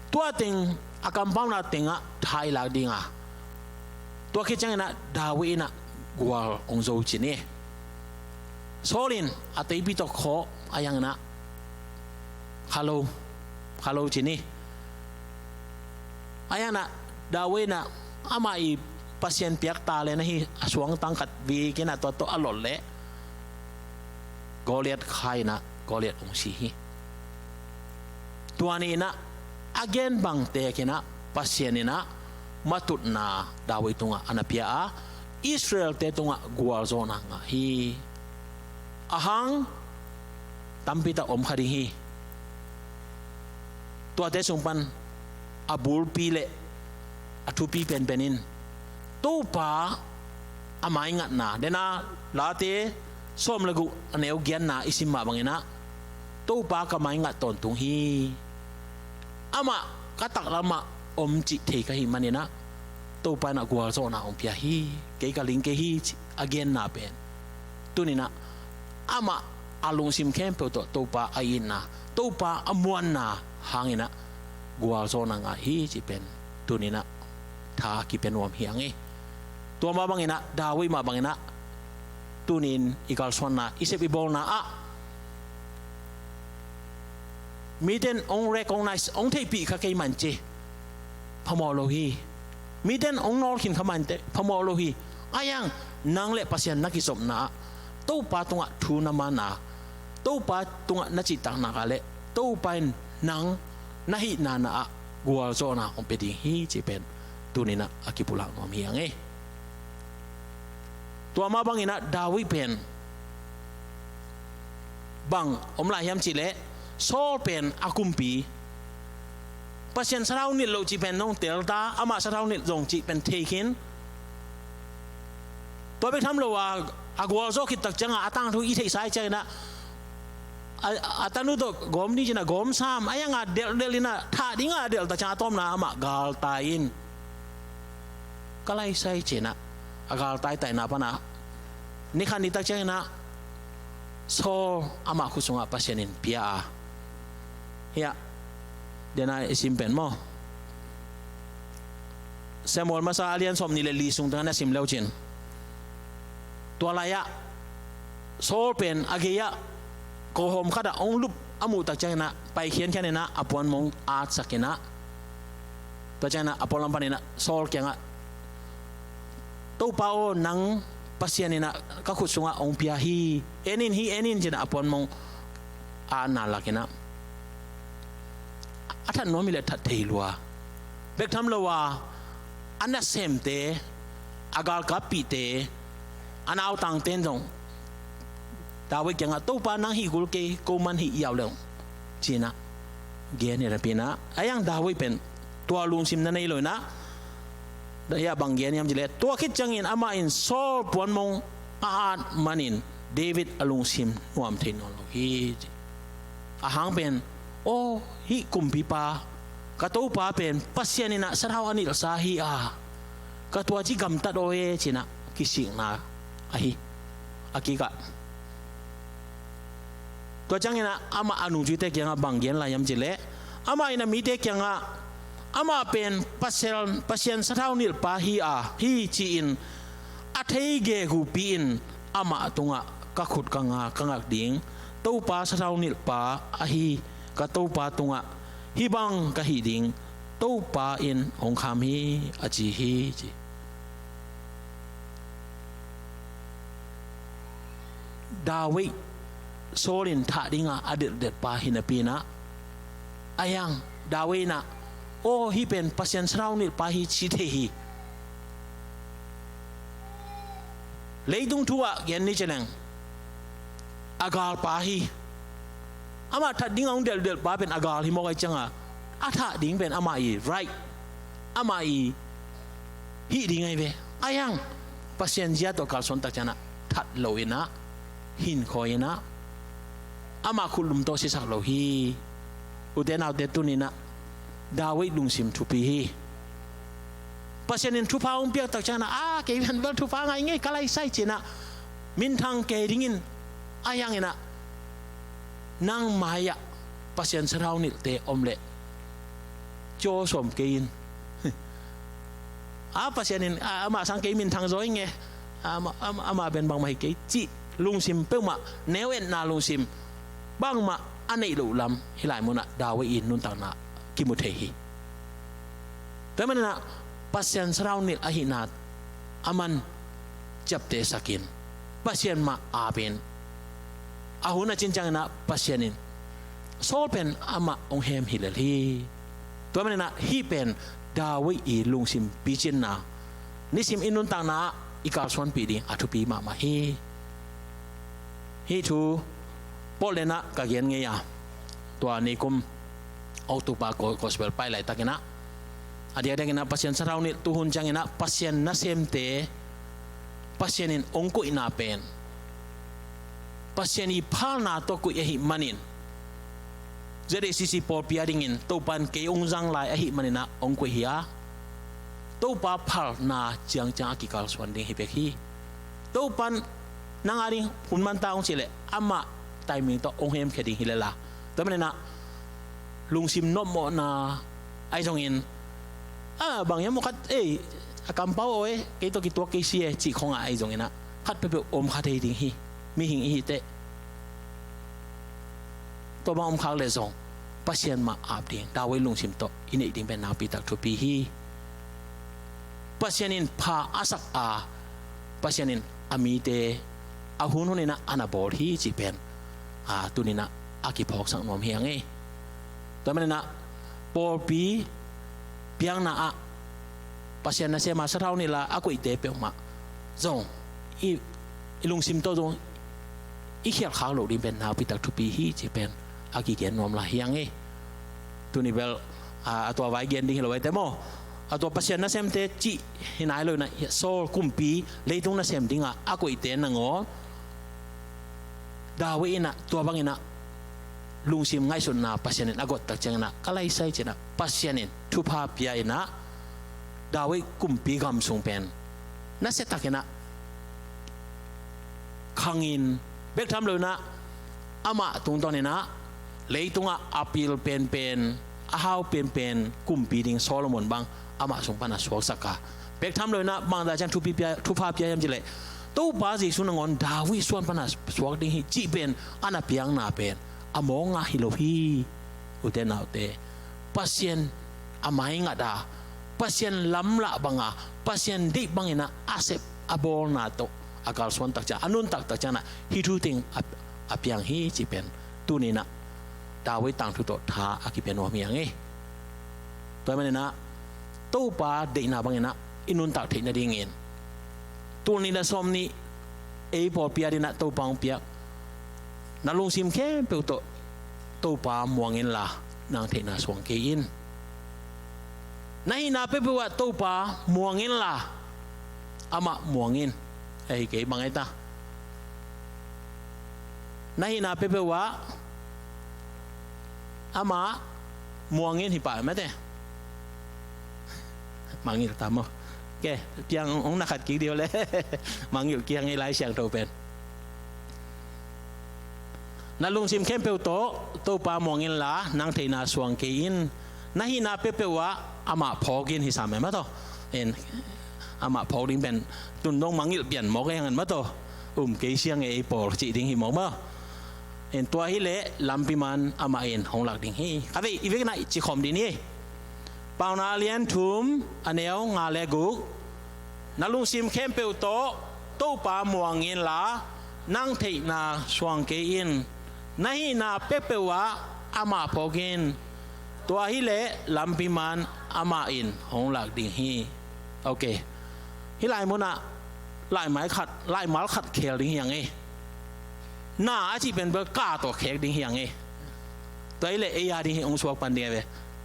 tua teng a kampauna tengah tha i lak dinga, tua khit cianginah David inah gual hong zo ci ni. Saul in a teipi tawh khawh a, hianginah kha lo, kha lo ci ni. A hianginah David inah amah i Pasian piak talent ahi a suangtang khat vikinah tua tawh a lot leh Goliath kha inah Goliath hong si hi. Tua ni inah a gen bang tekinah Pasian inah matutna David tungah a na pia a, Israelte tungah gualzawhna ngah hi. A hang tampi tak om kha ding hi. Tuate sung pan a bulpi le a thupi penpen in Topa a maingatna, dena Late sawm le guk a neu giatna i sim mah banginah Topa ka maingat tawntung hi. Amah ka taklamah om cih thei ka hih maninah Topa inah gualzawhna hong pia hi. Kei ka ling kei hi cih a genna pen tuninah amah a lungsim khempeuh tawh Topa a itna, Topa a muanna hanginah gualzawhna ngah hi cih pen tuninah tha kipia nuam hi hang hi. Tua mah banginah David mah banginah tunin i kalsuanna, i sep i bawlna ah mite in hong recognize, hong theihpih kha kei man ci, phamawh lo hi. Mite in hong nawlkhin kha man ci, phamawh lo hi. A hiang nang le Pasian na kizopna ah Topa tungah thu na mana, Topa tungah na cihtakna ka le Topa in nang na hihna ah gualzawhna hong pia ding hi cih pen tuninah a kipulak nuam hi hang hi. Tua mah banginah David pen bang om lai hiam cihleh, Saul pen a kumpi, Pasian sathau nilh loh cih pen nong telta, amah sathau nilh zong cih pen thei khin. Tua bek tham lo a, a gualzawh khit tak cianga a tangthu i theihsa i cianginah a, a tanu tawh gawm ding cinah gawm sam, a hianga delhdelh inah thah dinga a delh tak cianga a tawpna amah galtai in ka laisai cinah a galtai taina pana ni khat ni tak cianginah Saul amah khut sungah Pasian in pia a, hiah dena i sim pen maw, Samuel masa a lian sawm nih le li sung tengah na sim leucin, tua lai-ah Saul pen a gei-ah kawhawm khatah hong lup a muh tak cianginah pai khiankhian inah a puanmong atsak inah, tua cianginah a puanlam paninah Saul kiangah, Topa aw, nang Pasian inah ka khut sungah hong pia hi, en in hi, en in cinah a puanmong a na lakinah a that nuam hi le that thei lua. Bek tham lo a, a nasemte, a galkappihte, a nautangte in zong David kiangah, Topa nang hih kul kei, ko man hih iau leng cinah gen hi napi inah, a hiang David pen tua lungsim na nei lo inah, hiah bang gen hiam cihleh, tua khit ciangin amah in Saul puanmong a at manin David a lungsim nuam thei nawn lo hi. A hang pen, aw, hih kumpipa, ka Topa pen Pasian inah sathau a nilhsa hi a, ka tuaci gamtat aw e cinah kisikna ahi a kikah. Tua cianginah amah a nungzuite kiangah bang gen lai hiam cihleh, amah inah mite kiangah, amah pen Pasian, Pasian sathau nilhpa hi a, hi ci-in a thei gegu pi-in amah tungah ka khut ka nga ka ngak ding, Topa sathau nilhpa ahi ka Topa tungah hih bang ka hih ding, Topa in hong kham hi, a ci hi ci. David, Saul in thah dinga a delhdelhpa hi napi inah, a hiang David inah, aw, hih pen Pasian sathau nilhpa hi ci thei hi. Leitung thu ah gen ni ci leng, a galpa hi. Amah that dinga hong delhdelhpa pen a gal hi mawk ahi cianga, a thah ding pen amah i right, amah i hih ding ahi ve. A hiang Pasian zia tawh kalsuan tak cianah that lo inah, hinkhawi inah, amah khutlum tawh sisak lo hi. Ute naute, tuninah David lungsim thupi hi. Pasian in thupha hong piak tak cianginah, a, kei pen bel thupha ngai ngei ka laisai cinah minthang kei dingin, a hianginah nang mai-ah Pasian sathau nilhte om leh caw sawm kei in. A Pasian in, a, amah sang kei minthang zaw ing e. Ama, ama, ama pen bangmah hi kei cih lungsim peuhmah, neu etna lungsim bangmah a neih loh lam hih lai munah David i nuntakna kimu thei hi. Tua maninah Pasian sathau nilh ahihna a man ciaptehsakin Pasian mah apin a hun a cin cianginah Pasian in Saul pen amah hong hem hi lel hi. Tua maninah hih pen David i lungsim picinna nisim i nuntakna ah i kalsuanpih ding a thupi mahmah hi. Hih thu pawlhnopna ka gen ngei a, tua nikum October gospel pai laitakinah a diakdiakinah Pasian sathau nilh tuhun cianginah Pasian nasemte Pasian in hong koihna pen Pasian i phalna tawh koih ahih manin Z A C C pawlpi a dingin Topan kei hong zang lai ahih maninah hong koih hi a, Topa phalna ciangciang a kikalsuan ding hi bek hi. Topan nang a ding hun manta hong cih leh amah timing tawh hong hemkhia ding hi lel a. Tua maninah lungsim nopmawhna ahi zongin, a bang hiam maw khat ei, a kampau aw e, kei tawh kituak kei si e cih khongah ahi zonginah khat peuhpeuh om kha thei ding hi. Mihing i hi teh tua bang om khak leh zong Pasian mah ap ding David lungsim tawh i neih ding pen nakpi tak thupi hi. Pasian in pha a sak a, Pasian in a mite a hun huninah a na bawl hi cih pen a tuninah a kiphawksak nuam hi a ngei. Tua maninah pawlpi piakna ah Pasian nasem a sathau nilh a a koihte peuhmah zong i, i lungsim tawh zong i khialh khak loh ding pen nakpi tak thupi hi cih pen a kigen nuam lai hi a ngei. Tuni bel a, a tua vai gen ding hi lo ahi te maw? A tua Pasian nasemte cih hi nai lo inah Saul kumpi leitung nasem dingah a koihte nangawn David inah tua banginah lungsim ngaihsutna Pasian in a gawt tak cianginah ka laisai cinah Pasian in thupha pia inah David kumpi gam sung pen nasiatakinah khangin bek tham lo inah amah tungtawninah leitungah a pil penpen a hau penpen kumpi ding Solomon bang amah sung pana suaksak a, bek tham lo inah bangdah ciang thupha pia hiam cih leh Topa Jesu nangawn David suan pana suak ding hi cih pen a na piakna pen a mawkna hi lo hi. Ute naute, Pasian a maingat a, Pasian lamlah banga, Pasian deih banginah a sep a bawlna tawh a kalsuan tak ciang a nuntak tak cianginah hih thu teng a, a piang hi cih pen tuninah David tangthu tawh tha a kipia nuam hi a ngei. Tua maninah Topa deihna banginah i nuntak theih nadingin tul nih le sawm nih ei pawlpi a dinah Topa hong piak na lungsim khempeuh tawh Topa muang inla nang theihna suang kei in. Na hihna peuhpeuh ah Topa muang inla amah muang in. Ahi kei bang ahi ta. Na hihna peuhpeuh ah amah muang in hi pah mate. Mangngilh tam aw. Ke, piang hong na khat kik dih aw le. Mangngilh kiang ei Lai Siangtho pen. Na lungsim khempeuh tawh Topa muang inla nang theihna suang kei in. Na hihna peuhpeuh ah amah phawk in hi sam e maw taw. En, amah phawk ding pen tun dong mangngilh pian mawk e hang en maw taw. Um kei siang e ei pawl cih ding hi mawk maw. En, tua hileh lampi man amah in hong lak ding hi. Khatvei i vekna i cikhawm ding hi. Paunak a lian thum, a neu nga le guk. Na lungsim khempeuh tawh Topa muang inla nang theihna suang kei in. Na hihna peuhpeuh ah amah phawk in. Tua hileh lampi man amah in hong lak ding hi. Ok. Hih lai munah laimal khat, laimal khat khel ding hi a ngei. Na a cih pen bel ka tawh khek ding hi a ngei. Tua hileh ei a ding hi hong suak pan ding a ve.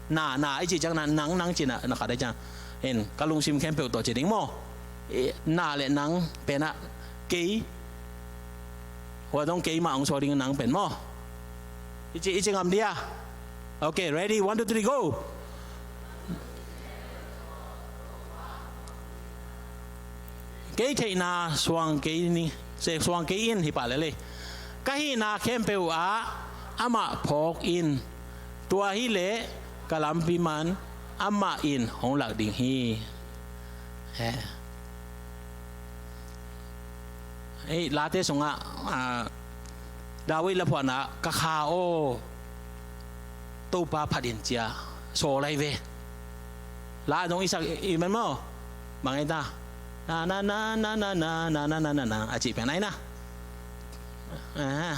Na, na i cih ciang na, nang, nang cih na, na khat a ciang. En, ka lungsim khempeuh tawh ci ding maw. Na le nang penah kei. Hua dong kei mah hong suak ding nang pen maw. I ci, i ci ngam dia. Ok, ready, one, two, three, go. Kei theihna suang kei ni, se suang kei in hi pah lel ei. Ka hihna khempeuh ah amah phawk in. Tua hileh ka lampi man amah in hong lak ding hi. He. Ei, Late sungah, ah, David laphuahna, ka kha aw, Topa phat in, ci-a sawl lai ve. La dong i sak i man maw? Bang ei ta? Na, na, na, a cih pen ai na. Ah,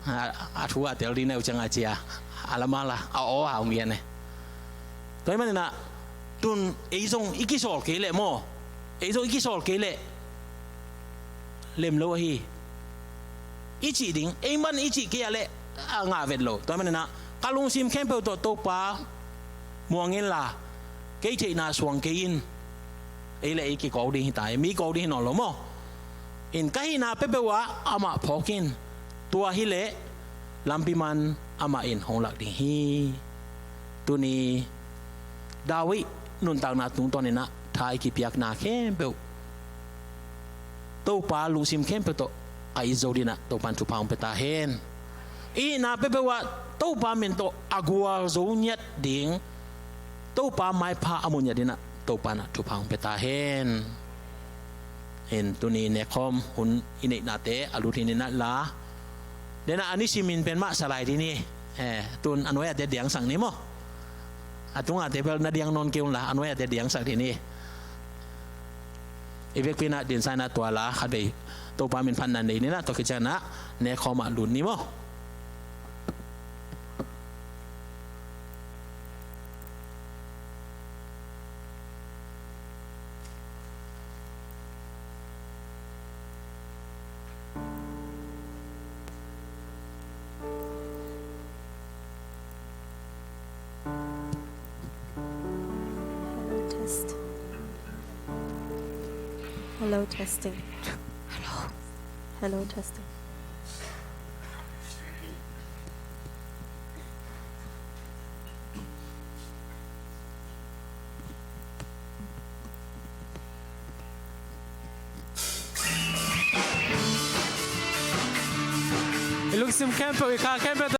a, a thu a tel ding na uh ciang a ci a, a lam a la, a aw a hong gen e. Tua ahih manin ah, tun ei zong i kisawl kei leh maw, ei zong i kisawl kei leh lem lo ahi. I cih ding, ei man i cih kei a leh a ngah vet lo. Tua ahih manin ah, ka lungsim khempeuh tawh Topa muang inla, kei theihna suang kei in. Ei le ei kikawk ding hi ta hi, mi kawk ding hi nawn lo maw? In ka hihna peuhpeuh ah amah phawk in. Tua hileh lampi man amah in hong lak ding hi. Tuni David nuntakna tungtawn in ah tha i kipiakna khempeuh Topa lungsim khempeuh tawh a it zo ding in ah Topa in thupha hong pia ta hen. I hihna peuhpeuh ah Topa min tawh a gualzo ngiat ding, Topa maipha a mu ngiat ding in ah Topa in ah thupha hong pia ta hen. In tuni nekkhawm hun i neihnate a lut hi ni in ah la, den ah a nisim in pen mah sa lai ding hi. Eh, tun a nuai-ate diangsak ni maw? A tungate bel na diang nawn kei un la, a nuai-ate diangsak ding hi. I vekpi in ah dinsa in ah tua la khatvei Topa min phatna nei ni in ah, tua khit ciangin ah nekkhawm ah lut ni maw? Hello, test. Hello, testing. Hello. Hello, testing. I lungsim khempeuh, i kha khempeuh